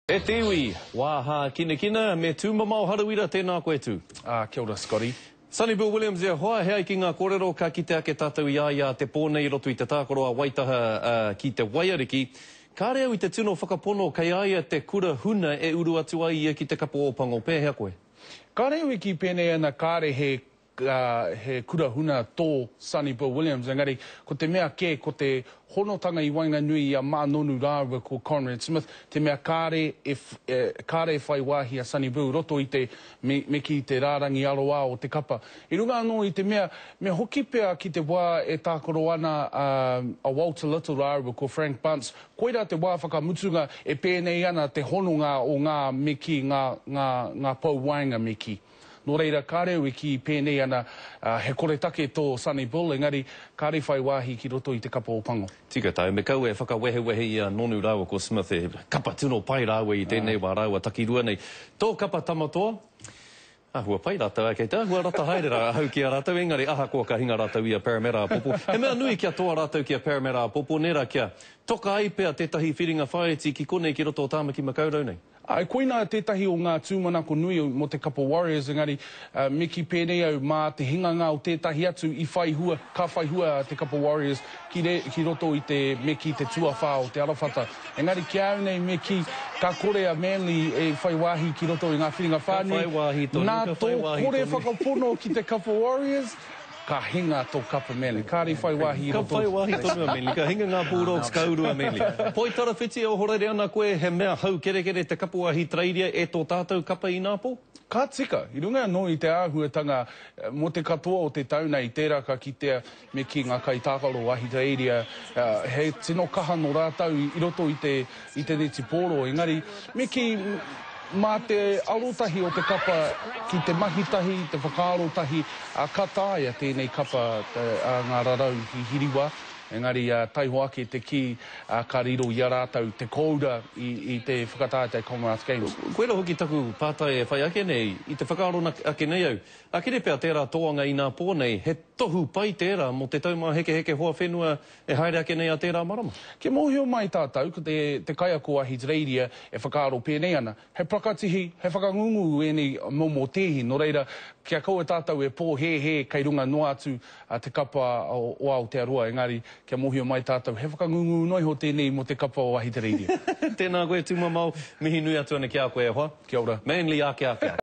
E te iwi, wā hākinakina, me tūmamao Harawira, tēnā koe tū. Ā, kia ora Scotty. Sonny Bill Williams e hoa, he ai ki ngā kōrero ka kite ake tātou i a ia te pō nei i roto i te tākaro a Waitaha ki te Waiariki. Kāre au i te tino whakapono kei a ia te kura huna e uru atu ai ia ki te kapa Ōpango. Pēhea koe? Kāre au e kī pēnei ana kāre he he kura huna tō Sonny Bill Williams, engari ko te mea kē ko te honotanga i waenganui i a Ma'a Nonu rāua ko Conrad Smith, te mea kāre e, kāre e whai wāhi a Sonny Bill i roto i te, me, me kī, te rārangi aroā o te kapa. I runga anō i te mea, me hoki pea ki te wā e tākaro ana a, a Walter Little rāua ko Frank Bunce, koirā te wā whakamutunga e pēnei ana te hononga o ngā, me kī, ngā, ngā, ngā pou waenga, me kī. Nō reira, kāre au e kī pēnei ana, he koretake tō Sonny Bill, engari, kāre i whai wāhi ki roto i te kapa o Pango. Tika tāu, me kaua e whakawehewehe i a Nonu rāua ko Smith, he kapa tino pai rāua i tēnei wā rāua takirua nei. Tō kapa Tamatoa, āhua pai rātou, ā, kei te āhua rata haere rā ahau ki a rātou, engari ahakoa ka hinga rātou i a Parramatta āpōpō, he mea nui kia toa rātou ki a Parramatta āpōpō, nē rā, kia toka ai pea tētahi whiringa whāiti ki konei ki roto o Tāmaki Makaurau nei. Āe, koinā tētahi o ngā tūmanako nui mō te kapa Warriors, engari me kī pēnei au, mā te hinganga o tētahi atu i whai hua, ka whai hua te kapa Warriors ki re, ki roto i te, me kī, te tuawhā o te arawhata. Engari ki a au nei, me kī, ka kore a Manly e whai wāhi ki roto i ngā whiringa Ka whānui, whai wāhi tonu, nā ka whai tō wāhi kore tonu. whakapono ki te kapa Warriors, Ka hinga tō kapa Manly. Kāre i whai wāhi i Ka roto. whai wāhi tonu a Manly. Ka hinga ngā Bulldogs, ka uru a Manly. Poitarawhiti e ohorere ana koe, he mea haukerekere te kapa o Ahitereiria e tō tātou kapa ināpō? Ka tika. I runga anō i te āhuatanga mō te katoa o te tau nei, tērā ka kitea me kī ngā kaitākaro o Ahitereiria he tino kaha nō rātou i roto i te i te netipōro, engari me kī mā te arotahi o te kapa ki te mahi tahi, te whakaaro tahi, ā, ka taea tēnei kapa ngā rarau hihiriwa, engari taihoa ake te kī ka riro i a rātou te kōura i te whakataetae Commonwealth Games. Koira hoki taku pātai e whai ake nei, i te whakaaro ake nei au, ākene pea tērā tōanga inapō nei, he tohu pai tērā mō te Taumāhekeheke Hoa Whenua E haere ake nei a tērā marama. Kia mōhio mai tātou, ko te, te kaiako Ahitereiria e whakaaro pēnei ana, he prakatihi, he whakangungu ēnei momo tēhi, nō reira, kia kaua tātou e pōhēhē kei runga noa atu te kapa o, o Aotearoa, engari, kia mōhio mai tātou, he whakangungu noa iho tēnei mō te kapa o Ahitereiria. Tēnā koe Tumamao, mihi nui atu ana ki a koe e hoa. Kia ora. Manly ake ake.